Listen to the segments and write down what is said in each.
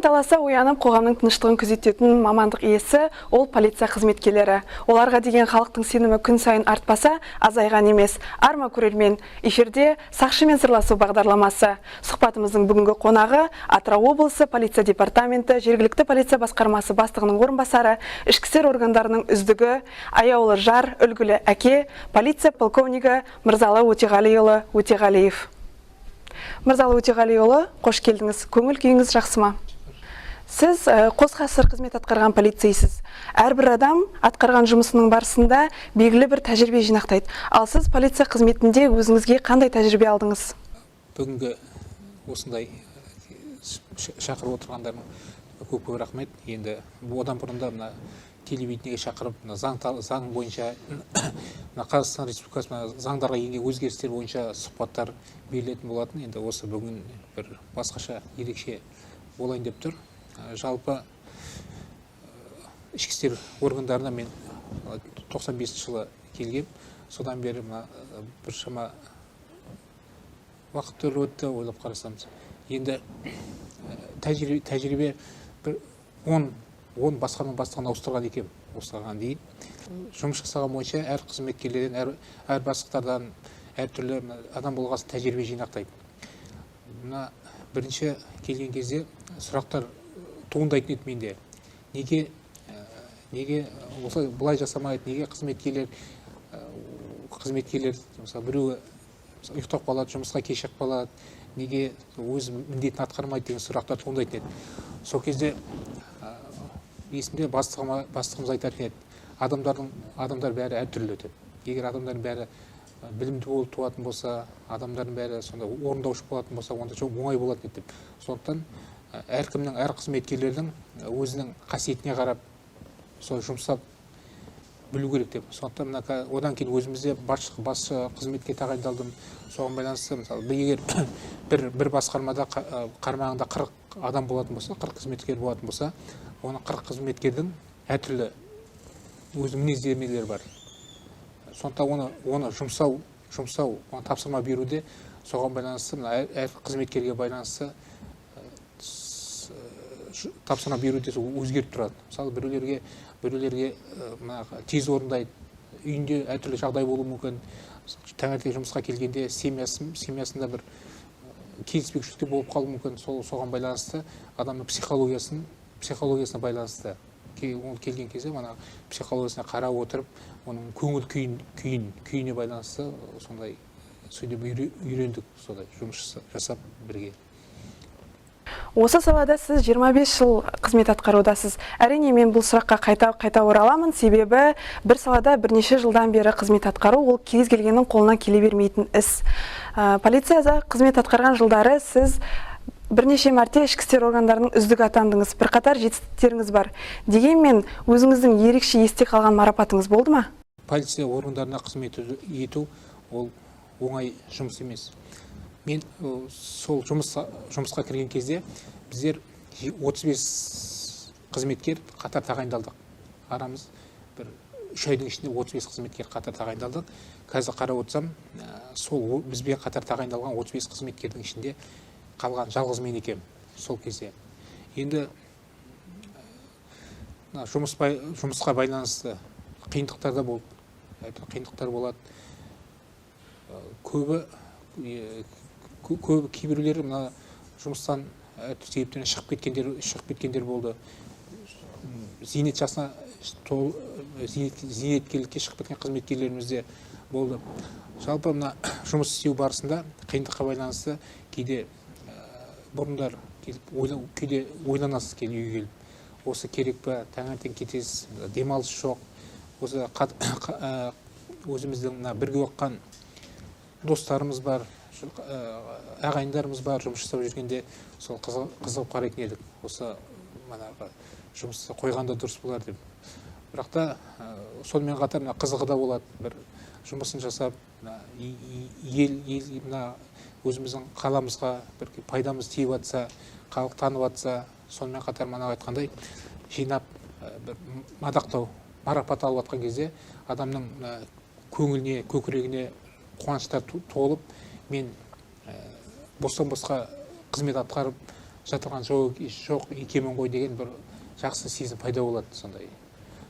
Таң таласа оянып, қоғамның тыныштығын күзететін мамандық иесі ол полиция қызметкерлері. Оларға деген халықтың сенімі күн сайын артпаса, азайған емес. Арма, көрермен, эфирде «Сақшымен сырласу» бағдарламасы. Сұхбатымыздың бүгінгі қонағы Атырау облысы полиция департаменті жергілікті полиция басқармасы бастығының орынбасары, ішкі істер органдарының үздігі, аяулы жар, үлгілі әке, полиция полковнигі Мырзалы Өтеғалиұлы Өтеғалиев. Мырзалы Өтеғалиұлы, қош келдіңіз. Көңіл күйіңіз жақсы ма? Сіз қос ғасыр қызмет атқарған полицейсіз. Әрбір адам атқарған жұмысының барысында белгілі бір тәжірибе жинақтайды. Ал сіз полиция қызметінде өзіңізге қандай тәжірибе алдыңыз? Бүгінгі осындай шақырып отырғандарың көп көп рахмет. Енді одан бұрын да мына телевидениеге шақырып, мына заң бойынша, мына Қазақстан Республикасы мына заңдарға енген өзгерістер бойынша сұхбаттар берілетін болатын. Енді осы бүгін бір басқаша, ерекше болайын деп тұр. Жалпы ішкі істер органдарына мен 95 жылы келгем. Содан бері мына біршама уақыттар өтті. Ойлап қарасам, енді тәжірибе бір 10 басқарма бастығын ауыстырған екенмін. Осыған дейін жұмыс жасаған бойынша әр қызметкерлерден, әр бастықтардан әртүрлі мына адам болған соң тәжірибе жинақтайды. Мына бірінші келген кезде сұрақтар туындайтын еді менде: неге осылай, былай жасамайды, неге қызметкерлер, мысалы, біреуі, мысалы, ұйықтап қалады, жұмысқа кешігіп қалады, неге өз міндетін атқармайды деген сұрақтар туындайтын еді. Сол кезде есімде, бастығымыз айтатын еді: Адамдар бәрі әртүрлі», – деп. Егер адамдардың бәрі білімді болып туатын болса, адамдардың бәрі сонда орындаушы болатын болса, онда жоқ, оңай болатын еді деп. Сондықтан әркімнің, әр қызметкерлердің өзінің қасиетіне қарап сол жұмсап білу керек деп. Сондықтан мына одан кейін өзімізде басшы қызметке тағайындалдым. Соған байланысты, мысалы, егер бір басқармада қарамағында 40 адам болатын болса, 40 қызметкер болатын болса, оның 40 қызметкердің әртүрлі өзінің мінездемелері бар. Сондықтан оны жұмсау, оған тапсырма беруде соған байланысты, мына әр қызметкерге байланысты тапсырма беруде сол өзгеріп тұрады. Мысалы, біреулерге мына тез орындайды, үйінде әртүрлі жағдай болуы мүмкін, таңертең жұмысқа келгенде семьясында бір келіспеушілік те болып қалуы мүмкін. Соған байланысты, адамның психологиясына байланысты ол келген кезде мана психологиясына қарап отырып, оның көңіл күйіне байланысты сондай сөйтіп үйрендік, солай жұмыс жасап бірге. Осы салада сіз 25 жыл қызмет атқарудасыз. Әрине, мен бұл сұраққа қайта қайта ораламын, себебі бір салада бірнеше жылдан бері қызмет атқару ол кез келгеннің қолынан келе бермейтін іс. Полицияда қызмет атқарған жылдары сіз бірнеше мәрте ішкі істер органдарының үздігі атандыңыз, бірқатар жетістіктеріңіз бар. Дегенмен өзіңіздің ерекше есте қалған марапатыңыз болды ма? Полиция органдарына қызмет ету ол оңай жұмыс емес. Мен сол жұмысқа кірген кезде біздер 35 қызметкер қатар тағайындалдық. Арамыз бір 3 айдың ішінде 35 қызметкер қатар тағайындалдық. Қазір қарап отырсам, сол бізбен қатар тағайындалған 35 қызметкердің ішінде қалған жалғыз мен екенмін сол кезде. Енді мына жұмысқа байланысты қиындықтар да болды, әртүрлі қиындықтар болады. Көбі, кейбіреулері мына жұмыстан әртүрлі себептермен шығып кеткендер болды. Зейнет жасына зейнеткерлікке шығып кеткен қызметкерлеріміз де болды. Жалпы мына жұмыс істеу барысында қиындыққа байланысты кейде бұрындар келіп кейде ойланасыз, келіп, үйге келіп, осы керек па, таңертең кетесіз, демалыс жоқ. Осы өзіміздің мына бірге оқыған достарымыз бар, ағайындарымыз бар, жұмыс жасап жүргенде сол қызығып қарайтын едік, осы манағы жұмысты қойғанда дұрыс болар деп. Бірақ та сонымен қатар мына қызығы да болады, бір жұмысын жасап, мына ел, мына өзіміздің қаламызға бір пайдамыз тиіп жатса, халық танып жатса, сонымен қатар манағы айтқандай жинап бір мадақтау, марапат алып жатқан кезде адамның мына көңіліне, көкірегіне қуаныштар толып, мен бостан босқа қызмет атқарып жатырған жоқ екенмін ғой деген бір жақсы сезім пайда болады сондай.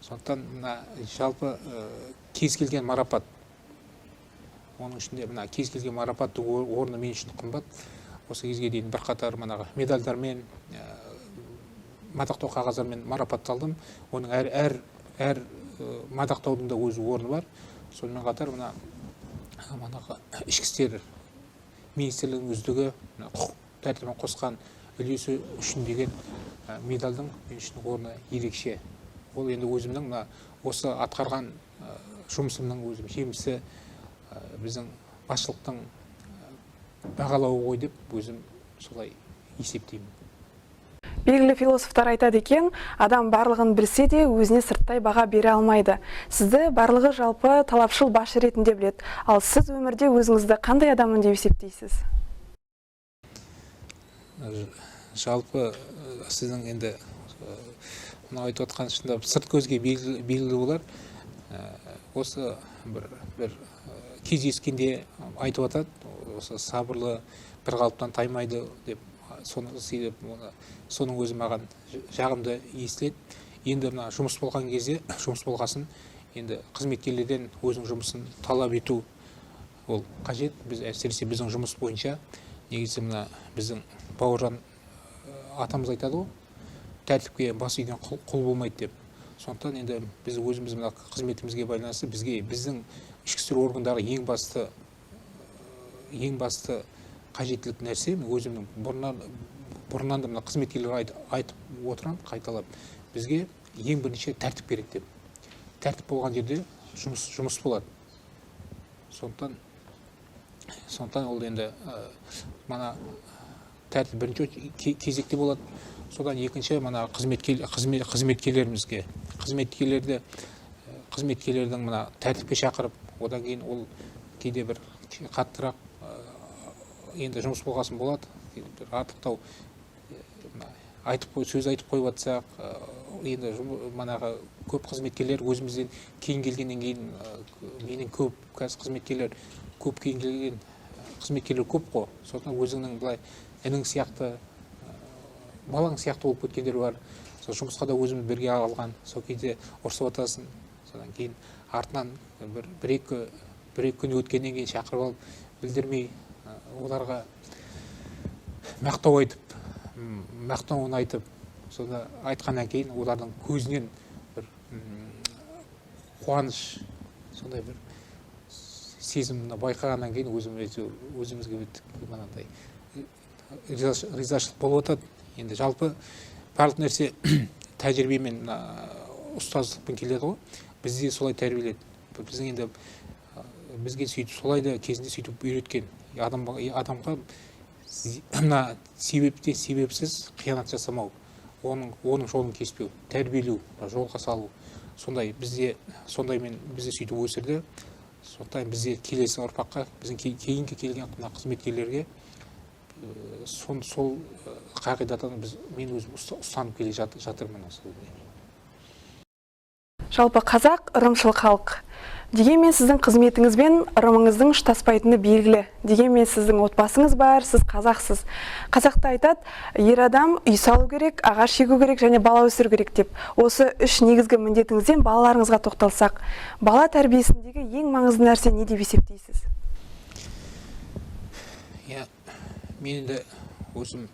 Сондықтан мына жалпы кез келген марапат, оның ішінде мына кез келген марапаттың орны мен үшін қымбат. Осы кезге дейін бірқатар манағы медальдармен, мадақтау қағаздармен марапатталдым. Оның әр мадақтаудың да өз орны бар. Сонымен қатар мына манағы ішкі істер министрлігінің үздігі, мына құқық тәртібін қосқан үлесі үшін деген медальдің мен үшін орны ерекше. Ол енді өзімнің мына осы атқарған жұмысымның өзім жемісі, біздің басшылықтың бағалауы ғой деп өзім солай есептеймін. Белгілі философтар айтады екен, адам барлығын білсе де, өзіне сырттай баға бере алмайды. Сізді барлығы жалпы талапшыл басшы ретінде біледі. Ал сіз өмірде өзіңізді қандай адаммын деп есептейсіз? Жалпы сіздің енді мынау айтып отқан шындап сырт көзге белгілі болар. Осы бір кездескенде айтып жатады, осы сабырлы, бір қалыптан таймайды деп, соны себеп оны, соның өзі маған жағымды естіледі. Енді мына жұмыс болған кезде, жұмыс болғасын, енді қызметкерлерден өзінің жұмысын талап ету ол қажет. Біз әсіресе біздің жұмыс бойынша негізі мына біздің Бауыржан атамыз айтады ғой, тәртіпке бас иген құл болмайды деп. Сондықтан енді біз өзіміз мына қызметімізге байланысты бізге біздің ішкі істер органдары ең басты қажеттілік нәрсе, мен өзімнің бұрыннан да мына қызметкерлерге айтып отырамын қайталап, бізге ең бірінші тәртіп керек деп. Тәртіп болған жерде жұмыс болады. Сондықтан ол енді мана тәртіп бірінші кезекте болады. Содан екінші мына қызметкерлерімізге қызметкерлердің мына тәртіпке шақырып, одан кейін ол кейде бір қаттырақ енді жұмыс болғасын болады, кейде бір артықтау мына айтып қой, сөз айтып қойып жатсақ, енді манағы көп қызметкерлер өзімізден кейін келгеннен кейін, менен көп қазір қызметкерлер, көп кейін келген қызметкерлер көп қой. Содан өзіңнің былай інің сияқты, балаң сияқты болып кеткендер бар. Сол жұмысқа да өзіміз бірге алған, сол кезде ұрсып жатасың. Содан кейін артынан бір екі күн өткеннен кейін шақырып алып, білдірмей оларға мақтау айтып, мақтауын айтып, сонда айтқаннан кейін олардың көзінен бір қуаныш, сондай бір сезімді байқағаннан кейін өзімізге мынандай ризашылық болып жатады. Енді жалпы барлық нәрсе тәжірибемен, мына ұстаздықпен келеді ғой. Бізде солай тәрбиеледі. Біздің енді бізге сөйтіп солай да кезінде сөйтіп үйреткен. Адамға мына себепте себепсіз қиянат жасамау, оның жолын кеспеу, тәрбиелеу, жолға салу, сондай бізде сондаймен бізді сөйтіп өсірді. Сондықтан бізде келесі ұрпаққа, біздің кейінгі келген мына қызметкерлерге сол қағидадан мен өзім ұстанып келе жатырмын осы. Жалпы қазақ ырымшыл халық. Дегенмен сіздің қызметіңіз бен ырымыңыздың ұштаспайтыны белгілі. Дегенмен сіздің отбасыңыз бар, сіз қазақсыз. Қазақта айтады, ер адам үй салу керек, ағаш егу керек және бала өсіру керек деп. Осы үш негізгі міндетіңізден балаларыңызға тоқталсақ, бала тәрбиесіндегі ең маңызды нәрсе не деп есептейсіз? Иә, мен енді өзім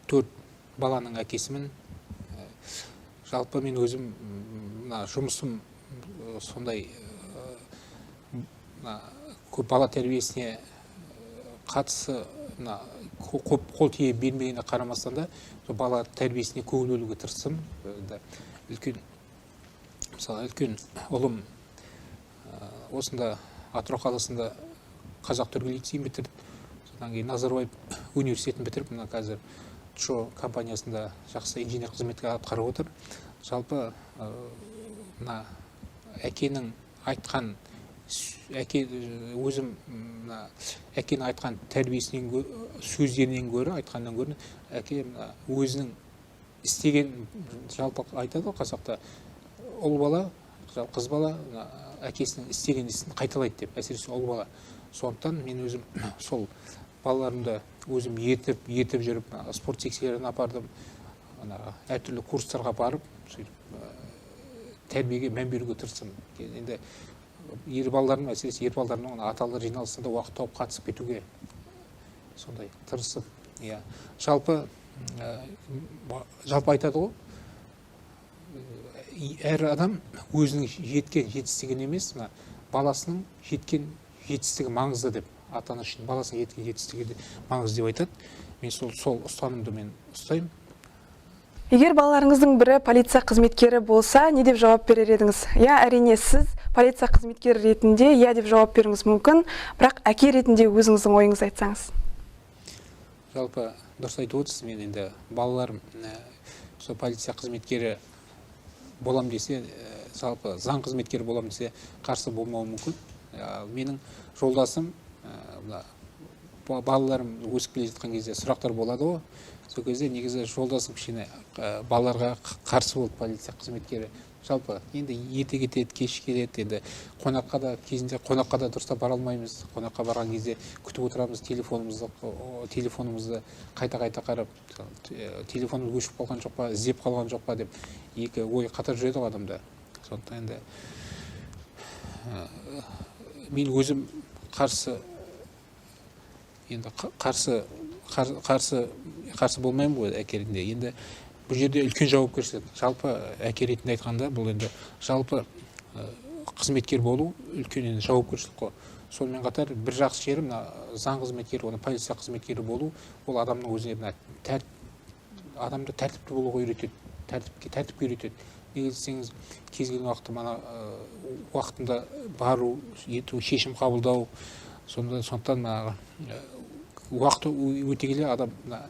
төрт баланың әкесімін. Жалпы мен өзім мына жұмысым сондай мына көп бала тәрбиесіне қатысы мына көп қол тие бермегеніне қарамастан да, сол бала тәрбиесіне көңіл бөлуге тырыстым. Енді үлкен, мысалы, үлкен ұлым осында Атырау қаласында қазақ түрік лицейін бітірді. Содан кейін Назарбаев университетін бітіріп, мына қазір ТШО компаниясында жақсы инженер қызмет атқарып отыр. Жалпы мына әкенің айтқан әке өзім мына әкенің айтқан тәрбиесінен сөздерінен гөрі, айтқаннан гөрі әке мына өзінің істеген, жалпы айтады ғой қазақта, ұл бала, жалпы қыз бала мына әкесінің істеген ісін қайталайды деп, әсіресе ұл бала. Сондықтан мен өзім сол Балаларымды өзім ертіп жүріп спорт секцияларына апардым, ана әртүрлі курстарға барып, сөйтіп тәрбиеге мән беруге тырыстым. Енді ер балаларым, әсіресе ер балаларымның аталар жиналысында уақыт тауып қатысып кетуге сондай тырысып, иә. Жалпы айтады ғой, әр адам өзінің жеткен жетістігін емес, мына баласының жеткен жетістігі маңызды деп, ата ана үшін баласының жеткен жетістігі де маңызды деп айтады. Мен сол ұстанымды мен ұстаймын. Егер балаларыңыздың бірі полиция қызметкері болса, не деп жауап берер едіңіз? Иә, әрине, сіз полиция қызметкері ретінде иә деп жауап беруіңіз мүмкін, бірақ әке ретінде өзіңіздің ойыңызды айтсаңыз. Жалпы дұрыс айтып отырсыз. Мен енді балаларым сол полиция қызметкері болам десе, жалпы заң қызметкері болам десе, қарсы болмауым мүмкін. Ал менің жолдасым, мына балаларым өсіп келе жатқан кезде сұрақтар болады ғой, сол кезде негізі жолдасым кішкене балаларға қарсы болды. Полиция қызметкері жалпы енді ерте кетеді, кеш келеді, енді қонаққа да, кезінде қонаққа да дұрыстап бара алмаймыз. Қонаққа барған кезде күтіп отырамыз, телефонымызды қайта-қайта қарап, телефонымыз өшіп қалған жоқ па, іздеп қалған жоқ па деп екі ой қатар жүреді ғой адамда. Сондықтан енді мен өзім қарсы, енді қарсы болмаймын ғой әке ретінде. Енді бұл жерде үлкен жауапкершілік. Жалпы әке ретінде айтқанда, бұл енді жалпы қызметкер болу үлкен енді жауапкершілік қой. Сонымен қатар бір жақсы жері, мына заң қызметкері, оны полиция қызметкері болу, ол адамның өзіне мына адамды тәртіпті болуға үйретеді, тәртіпке үйретеді. Неге десеңіз, кез келген уақытта мана уақытында бару, ету, шешім қабылдау. Сондықтан мына уақыт өте келе адам мына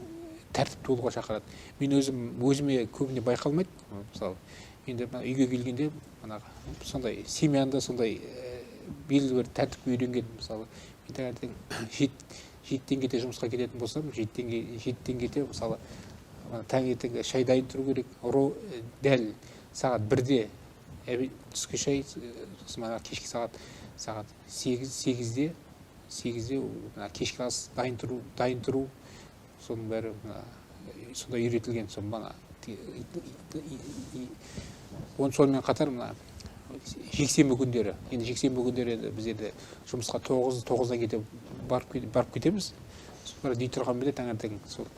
тәртіпті болуға шақырады. Мен өзіме көбіне байқалмайды. Мысалы, енді мына үйге келгенде мына сондай семьяда сондай белгілі бір тәртіпке үйренген. Мысалы, мен таңертең 7-ден кете жұмысқа кететін болсам, 7-ден кете, мысалы, мына таңертеңгі шай дайын тұру керек. Дәл сағат 1-де түскі шай, сосын мына кешкі сағат сегізде мына кешкі ас дайын тұру, соның бәрі мына сондай үйретілген. Сол мына сонымен қатар мына жексенбі күндері, енді жексенбі күндері енді біз енді жұмысқа тоғыздан кете барып кетеміз. Бірақ дей тұрғанмен де таңертең сол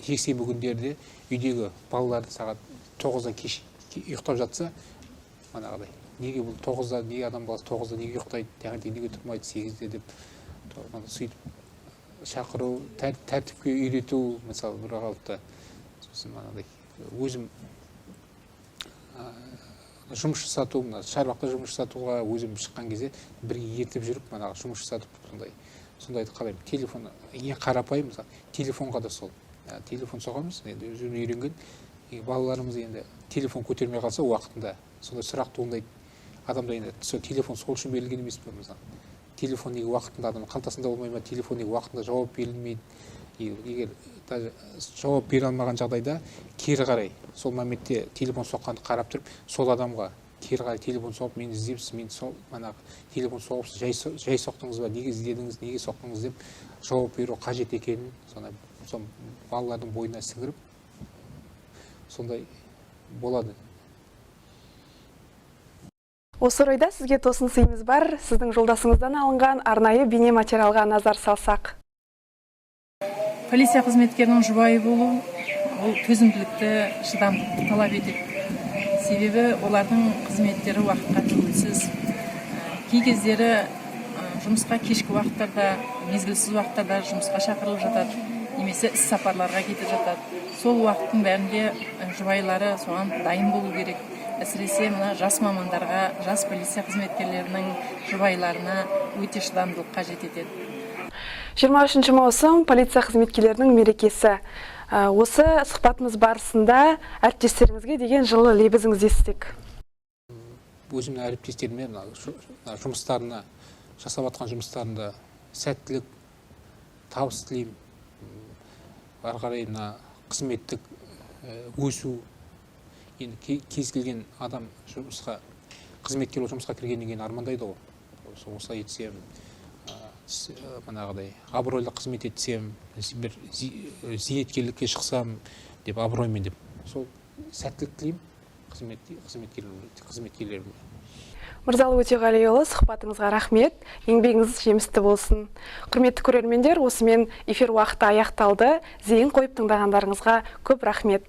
жексенбі күндерде үйдегі балаларды сағат 9-дан кеш ұйықтап жатса, манағыдай, неге бұл 9-да, неге адам баласы 9-да неге ұйықтайды, таңертең неге тұрмайды 8-де деп, сөйтіп шақыру, тәртіпке үйрету, мысалы, бір қалыпты. Сосын манағыдай өзім жұмыс жасату, мына шарбақта жұмыс жасатуға өзім шыққан кезде бірге ертіп жүріп, манағы жұмыс жасатып, сондайды қалаймын. Телефон ең қарапайым, мысалы, телефонға да сол. Телефон соғамыз, енді өзім үйренген. Балаларымыз енді телефон көтермей қалса уақытында, сондай сұрақ туындайды. Адамда енді сол телефон сол үшін берілген емес пе, мысалы? Телефон неге уақытында адамның қалтасында болмай ма, телефон неге уақытында жауап берілмейді? Егер даже жауап бере алмаған жағдайда кері қарай сол моментте телефон соққанды қарап тұрып, сол адамға кері қарай телефон соғып, мені іздепсіз, мен сол манағы телефон соғып, жай соқтыңыз ба, неге іздедіңіз, неге соқтыңыз деп жауап беру қажет екенін сол балалардың бойына сіңіріп, сондай болады. Осы орайда сізге тосын сыйымыз бар. Сіздің жолдасыңыздан алынған арнайы бейне материалға назар салсақ. Полиция қызметкерінің жұбайы болу ол төзімділікті, шыдамдылықты талап етеді. Себебі олардың қызметтері уақытқа тәуелсіз. Кей кездері жұмысқа кешкі уақыттарда, мезгілсіз уақыттарда жұмысқа шақырылып жатады, немесе іс сапарларға кетіп жатады. Сол уақыттың бәрінде жұбайлары соған дайын болу керек. Әсіресе мына жас мамандарға, жас полиция қызметкерлерінің жұбайларына өте шыдамдылық қажет етеді. 23 маусым полиция қызметкерлерінің мерекесі. Осы сұхбатымыз барысында әріптестеріңізге деген жылы лебізіңізді естідік. Өзімнің әріптестеріме мына жұмыстарына, жасап жатқан жұмыстарында сәттілік, табыс тілеймін. Ары қарай мына қызметтік өсу, енді кез келген адам жұмысқа, қызметкер болып жұмысқа кіргеннен кейін армандайды ғой. Осылай етсем, Манағыдай абыройлы қызмет етсем, бір зейнеткерлікке шықсам деп, абыроймен деп. Сол сәттілік тілеймін қызметкерлеріме. Мырзалы Өтеғалиұлы, сұхбатыңызға рахмет, еңбегіңіз жемісті болсын. Құрметті көрермендер, осымен эфир уақыты аяқталды. Зейін қойып тыңдағандарыңызға көп рахмет.